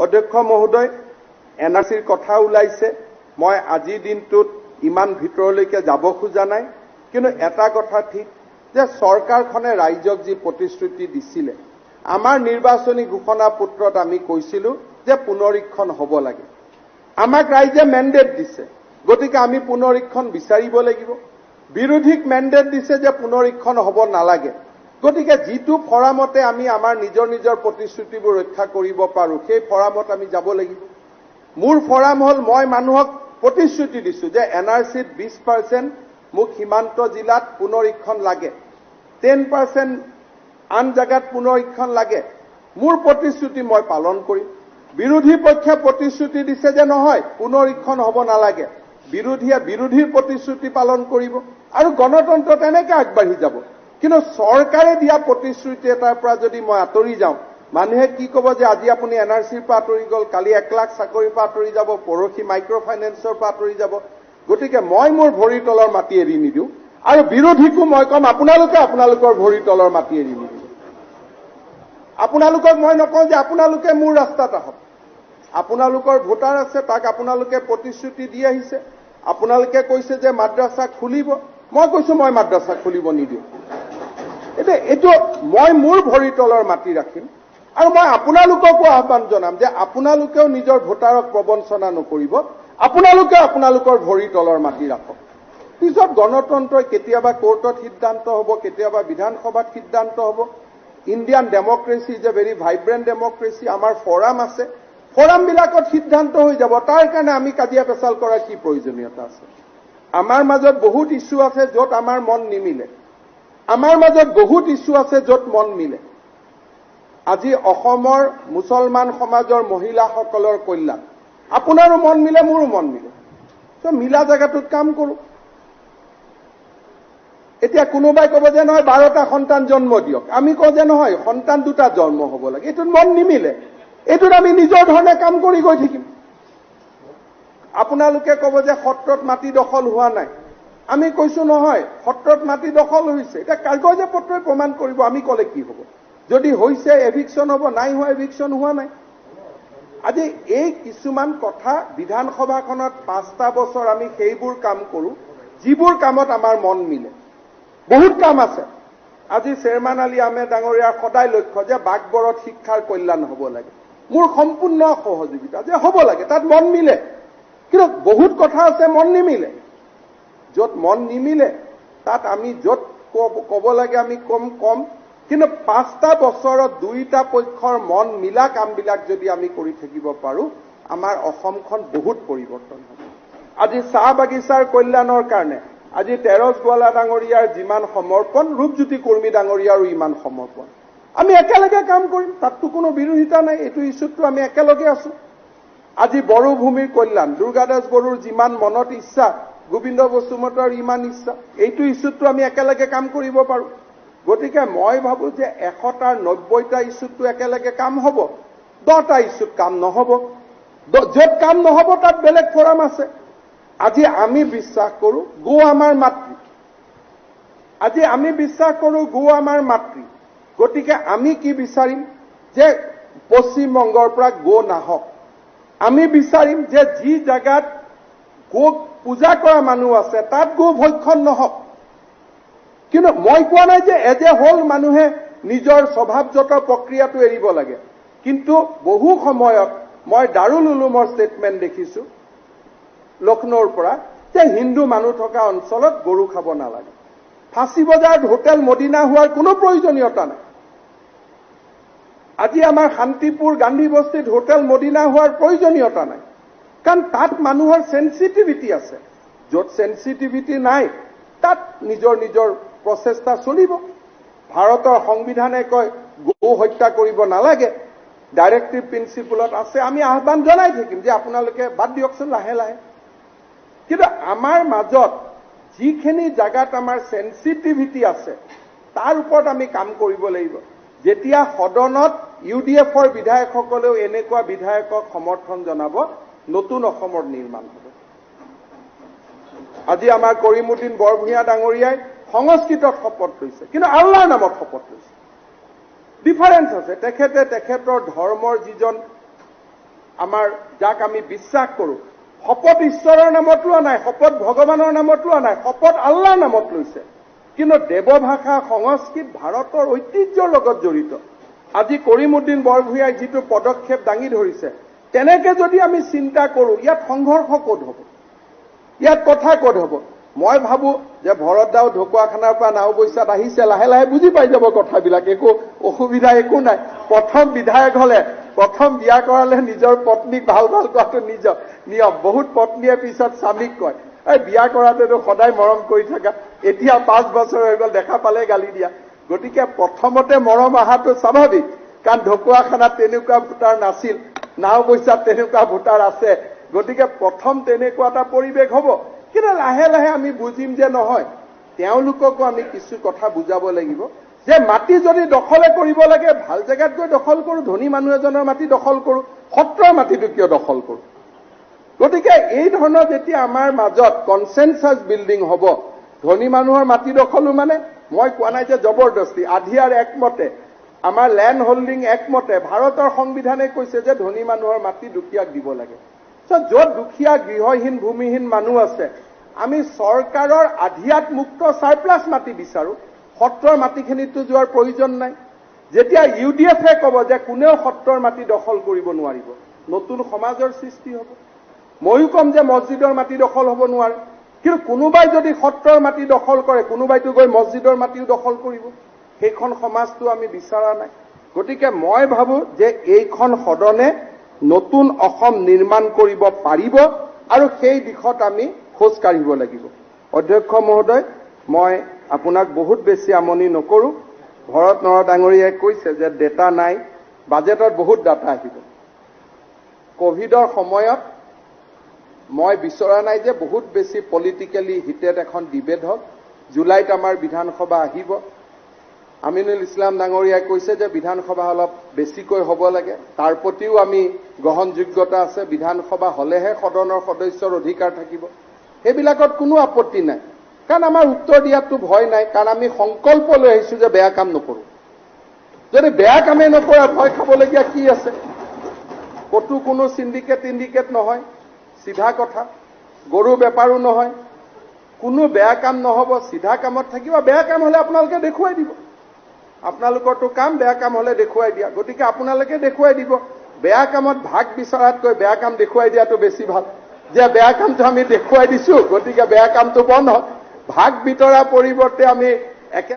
অধ্যক্ষ মহোদয়, N R চিৰ কথা ওলাইছে। মই আজিৰ দিনটোত ইমান ভিতৰলৈকে যাব খোজা নাই, কিন্তু এটা কথা ঠিক যে চৰকাৰখনে ৰাইজক যি প্ৰতিশ্ৰুতি দিছিলে, আমাৰ নিৰ্বাচনী ঘোষণা পত্ৰত আমি কৈছিলো যে পুনৰীক্ষণ হ'ব লাগে। আমাক ৰাইজে মেণ্ডেট দিছে, গতিকে আমি পুনৰীক্ষণ বিচাৰিব লাগিব। বিৰোধীক মেণ্ডেট দিছে যে পুনৰীক্ষণ হ'ব নালাগে। গতিকে যিটো ফৰামতে আমি আমাৰ নিজৰ নিজৰ প্ৰতিশ্ৰুতিবোৰ ৰক্ষা কৰিব পাৰোঁ, সেই ফৰামত আমি যাব লাগিব। মোৰ ফৰাম হ'ল, মই মানুহক প্ৰতিশ্ৰুতি দিছো যে এন আৰ চিত 20% মোক সীমান্ত জিলাত পুনৰীক্ষণ লাগে, 10% আন জেগাত পুনৰীক্ষণ লাগে। মোৰ প্ৰতিশ্ৰুতি মই পালন কৰিম। বিৰোধী পক্ষে প্ৰতিশ্ৰুতি দিছে যে নহয়, পুনৰীক্ষণ হ'ব নালাগে। বিৰোধীয়ে বিৰোধীৰ প্ৰতিশ্ৰুতি পালন কৰিব আৰু গণতন্ত্ৰ তেনেকে আগবাঢ়ি যাব। কিন্তু চৰকাৰে দিয়া প্ৰতিশ্ৰুতি এটাৰ পৰা যদি মই আঁতৰি যাওঁ, মানুহে কি ক'ব যে আজি আপুনি এন আৰ চিৰ পৰা আঁতৰি গ'ল, কালি 1 লাখ চাকৰিৰ পৰা আঁতৰি যাব, পৰহি মাইক্ৰ' ফাইনেন্সৰ পৰা আঁতৰি যাব। গতিকে মই মোৰ ভৰিৰ তলৰ মাটি এৰি নিদিওঁ আৰু বিৰোধীকো মই ক'ম, আপোনালোকে আপোনালোকৰ ভৰিৰ তলৰ মাটি এৰি নিদিব। আপোনালোকক মই নকওঁ যে আপোনালোকে মোৰ ৰাস্তাত আহক। আপোনালোকৰ ভোটাৰ আছে, তাক আপোনালোকে প্ৰতিশ্ৰুতি দি আহিছে। আপোনালোকে কৈছে যে মাদ্ৰাছা খুলিব, মই কৈছো মই মাদ্ৰাছা খুলিব নিদিওঁ। এতিয়া এইটো মই মোৰ ভৰিৰ তলৰ মাটি ৰাখিম আৰু মই আপোনালোককো আহ্বান জনাম যে আপোনালোকেও নিজৰ ভোটাৰক প্ৰবঞ্চনা নকৰিব, আপোনালোকে আপোনালোকৰ ভৰিৰ তলৰ মাটি ৰাখক। পিছত গণতন্ত্ৰই কেতিয়াবা কোৰ্টত সিদ্ধান্ত হ'ব, কেতিয়াবা বিধানসভাত সিদ্ধান্ত হ'ব। Indian democracy is a very vibrant democracy. আমাৰ ফৰাম আছে, ফৰামবিলাকত সিদ্ধান্ত হৈ যাব। তাৰ কাৰণে আমি কাজিয়া পেচাল কৰাৰ কি প্ৰয়োজনীয়তা আছে? আমাৰ মাজত বহুত ইছ্যু আছে য'ত আমাৰ মন নিমিলে, আমাৰ মাজত বহুত ইছ্যু আছে য'ত মন মিলে। আজি অসমৰ মুছলমান সমাজৰ মহিলাসকলৰ কল্যাণ, আপোনাৰো মন মিলে, মোৰো মন মিলে। ত' মিলা জেগাটোত কাম কৰোঁ। এতিয়া কোনোবাই ক'ব যে নহয়, 12টা সন্তান জন্ম দিয়ক। আমি কওঁ যে নহয়, সন্তান দুটা জন্ম হ'ব লাগে। এইটোত মন নিমিলে, এইটোত আমি নিজৰ ধৰণে কাম কৰি গৈ থাকিম। আপোনালোকে ক'ব যে সত্ৰত মাটি দখল হোৱা নাই। আমি কৈছো নহয়, সত্ৰত মাটি দখল হৈছে। এতিয়া কাগজে পত্ৰই প্ৰমাণ কৰিব, আমি ক'লে কি হ'ব? যদি হৈছে এভিকশ্যন হ'ব, নাই হোৱা এভিকশ্যন হোৱা নাই। আজি এই কিছুমান কথা বিধানসভাখনত 5টা বছৰ আমি সেইবোৰ কাম কৰোঁ যিবোৰ কামত আমাৰ মন মিলে। বহুত কাম আছে। আজি শ্বেৰমান আলী আহমেদ ডাঙৰীয়াৰ সদায় লক্ষ্য যে বাগবৰত শিক্ষাৰ কল্যাণ হ'ব লাগে। মোৰ সম্পূৰ্ণ সহযোগিতা যে হ'ব লাগে, তাত মন মিলে। কিন্তু বহুত কথা আছে মন নিমিলে। য'ত মন নিমিলে তাত আমি য'ত ক'ব লাগে আমি কম কম। কিন্তু 5টা বছৰত দুয়োটা পক্ষৰ মন মিলা কামবিলাক যদি আমি কৰি থাকিব পাৰোঁ, আমাৰ অসমখন বহুত পৰিৱৰ্তন হ'ব। আজি চাহ বাগিচাৰ কল্যাণৰ কাৰণে আজি তেৰছ গোৱালা ডাঙৰীয়াৰ যিমান সমৰ্পণ, ৰূপজ্যোতি কুৰ্মী ডাঙৰীয়াৰো ইমান সমৰ্পণ। আমি একেলগে কাম কৰিম, তাততো কোনো বিৰোধিতা নাই। এইটো ইছ্যুতটো আমি একেলগে আছো। আজি বড়ো ভূমিৰ কল্যাণ, দুৰ্গাদাস বড়োৰ যিমান মনত ইচ্ছা, গোবিন্দ বসুমতাৰীৰ ইমান ইচ্ছা, এইটো ইছ্যুতটো আমি একেলগে কাম কৰিব পাৰোঁ। গতিকে মই ভাবো যে 100টাৰ 90টা ইছ্যুতটো একেলগে কাম হ'ব, 10টা ইছ্যুত কাম নহ'ব। য'ত কাম নহ'ব তাত বেলেগ ফৰাম আছে। আজি আমি বিশ্বাস কৰোঁ গো আমাৰ মাতৃ। আজি আমি বিশ্বাস কৰোঁ গো আমাৰ মাতৃ। গতিকে আমি কি বিচাৰিম যে পশ্চিমবংগৰ পৰা গো নাহক। আমি বিচাৰিম যে যি জেগাত গোক পূজা কৰা মানুহ আছে তাত গো ভক্ষণ নহওক। কিন্তু মই কোৱা নাই যে এজ এ হোল মানুহে নিজৰ স্বভাৱগত প্ৰক্ৰিয়াটো এৰিব লাগে। কিন্তু বহু সময়ত মই দাৰুল উলুমৰ ষ্টেটমেণ্ট দেখিছো লক্ষ্ণৌৰ পৰা যে হিন্দু মানুহ থকা অঞ্চলত গৰু খাব নালাগে। ফাঁচী বজাৰত হোটেল মদিনা হোৱাৰ কোনো প্ৰয়োজনীয়তা নাই। আজি আমাৰ শান্তিপুৰ গান্ধী বস্তিত হোটেল মদিনা হোৱাৰ প্ৰয়োজনীয়তা নাই, কাৰণ তাত মানুহৰ চেঞ্চিটিভিটি আছে। য'ত চেঞ্চিটিভিটি নাই তাত নিজৰ নিজৰ প্ৰচেষ্টা চলিব। ভাৰতৰ সংবিধানে কয় গো হত্যা কৰিব নালাগে, ডাইৰেক্টিভ প্ৰিন্সিপলত আছে। আমি আহ্বান জনাই থাকিম যে আপোনালোকে বাদ দিয়কচোন লাহে লাহে। কিন্তু আমাৰ মাজত যিখিনি জাগাত আমাৰ চেঞ্চিটিভিটি আছে তাৰ ওপৰত আমি কাম কৰিব লাগিব। যেতিয়া সদনত ইউ ডি এফৰ বিধায়কসকলেও এনেকুৱা বিধায়কক সমৰ্থন জনাব, নতুন অসমৰ নিৰ্মাণ হ'ব। আজি আমাৰ কৰিমুদ্দিন বৰভূঞা ডাঙৰীয়াই সংস্কৃতত শপত লৈছে, কিন্তু আল্লাহৰ নামত শপত লৈছে। ডিফাৰেন্স আছে। তেখেতে তেখেতৰ ধৰ্মৰ যিজন আমাৰ যাক আমি বিশ্বাস কৰোঁ, শপত ঈশ্বৰৰ নামত লোৱা নাই, শপত ভগৱানৰ নামত লোৱা নাই, শপত আল্লাহৰ নামত লৈছে। কিন্তু দেৱভাষা সংস্কৃত ভাৰতৰ ঐতিহ্যৰ লগত জড়িত। আজি কৰিমুদ্দিন বৰভূঞাই যিটো পদক্ষেপ দাঙি ধৰিছে, তেনেকে যদি আমি চিন্তা কৰোঁ, ইয়াত সংঘৰ্ষ ক'ত হ'ব, ইয়াত কথা ক'ত হ'ব? মই ভাবো যে ভৰত দাও ঢকুৱাখানাৰ পৰা নাওবৈচাত আহিছে, লাহে লাহে বুজি পাই যাব কথাবিলাক, একো অসুবিধা একো নাই। প্ৰথম বিধায়ক হলে, প্ৰথম বিয়া কৰালে নিজৰ পত্নীক ভাল ভাল কোৱাটো নিজৰ নিয়ম। বহুত পত্নীয়ে পিছত স্বামীক কয়, এই বিয়া কৰাতেতো সদায় মৰম কৰি থাকা, এতিয়া 5 বছৰ হৈ গ'ল, দেখা পালে গালি দিয়া। গতিকে প্ৰথমতে মৰম অহাটো স্বাভাৱিক, কাৰণ ঢকুৱাখানাত তেনেকুৱা ভোটাৰ নাছিল, নাওবৈচাত তেনেকুৱা ভোটাৰ আছে, গতিকে প্ৰথম তেনেকুৱা এটা পৰিৱেশ হ'ব। কিন্তু লাহে লাহে আমি বুজিম যে নহয়, তেওঁলোককো আমি কিছু কথা বুজাব লাগিব যে মাটি যদি দখলে কৰিব লাগে, ভাল জেগাত গৈ দখল কৰোঁ, ধনী মানুহ এজনৰ মাটি দখল কৰোঁ, সত্ৰৰ মাটিটো কিয় দখল কৰোঁ? গতিকে এই ধৰণৰ যেতিয়া আমাৰ মাজত কনচেনচাছ বিল্ডিং হ'ব, ধনী মানুহৰ মাটি দখলো মানে মই কোৱা নাই যে জবৰদস্তি, আধিয়াৰ একমতে, আমাৰ লেণ্ড হোল্ডিং একমতে ভাৰতৰ সংবিধানে কৈছে যে ধনী মানুহৰ মাটি দুখীয়াক দিব লাগে। য'ত দুখীয়া গৃহহীন ভূমিহীন মানুহ আছে, আমি চৰকাৰৰ আধিয়াত মুক্ত চাৰপ্লাছ মাটি বিচাৰো, সত্ৰৰ মাটিখিনিতো যোৱাৰ প্ৰয়োজন নাই। যেতিয়া ইউ ডি এফে ক'ব যে কোনেও সত্ৰৰ মাটি দখল কৰিব নোৱাৰিব, নতুন সমাজৰ সৃষ্টি হ'ব। ময়ো ক'ম যে মছজিদৰ মাটি দখল হ'ব নোৱাৰে, কিন্তু কোনোবাই যদি সত্ৰৰ মাটি দখল কৰে, কোনোবাইতো গৈ মছজিদৰ মাটিও দখল কৰিব। সেইখন সমাজটো আমি বিচৰা নাই। গতিকে মই ভাবো যে এইখন সদনে নতুন অসম নিৰ্মাণ কৰিব পাৰিব আৰু সেই দিশত আমি খোজ কাঢ়িব লাগিব। অধ্যক্ষ মহোদয়, মই আপোনাক বহুত বেছি আমনি নকৰোঁ। ভৰত নৰ ডাঙৰীয়াই কৈছে যে ডেটা নাই, বাজেটত বহুত ডাটা আহিব। কভিডৰ সময়ত মই বিচৰা নাই যে বহুত বেছি পলিটিকেলি হিটেড এখন ডিবেট হওক। জুলাইত আমাৰ বিধানসভা আহিব। আমিনুল ইছলাম ডাঙৰীয়াই কৈছে যে বিধানসভা অলপ বেছিকৈ হ'ব লাগে, তাৰ প্ৰতিও আমি গ্ৰহণযোগ্যতা আছে। বিধানসভা হ'লেহে সদনৰ সদস্যৰ অধিকাৰ থাকিব, সেইবিলাকত কোনো আপত্তি নাই। কাৰণ আমাৰ উত্তৰ দিয়াততো ভয় নাই, কাৰণ আমি সংকল্প লৈ আহিছোঁ যে বেয়া কাম নকৰোঁ। যদি বেয়া কামেই নকৰা, ভয় খাবলগীয়া কি আছে? ক'তো কোনো চিণ্ডিকেট ইণ্ডিকেট নহয়, চিধা কথা। গৰু বেপাৰো নহয়, কোনো বেয়া কাম নহ'ব, চিধা কামত থাকিব। বেয়া কাম হ'লে আপোনালোকে দেখুৱাই দিব, আপোনালোকৰতো কাম বেয়া কাম হ'লে দেখুৱাই দিয়া, গতিকে আপোনালোকে দেখুৱাই দিব। বেয়া কামত ভাগ বিচৰাতকৈ বেয়া কাম দেখুৱাই দিয়াটো বেছি ভাল, যে বেয়া কামটো আমি দেখুৱাই দিছোঁ, গতিকে বেয়া কামটো বন্ধ হওক। ভাগ বিতৰাৰ পৰিৱৰ্তে আমি একে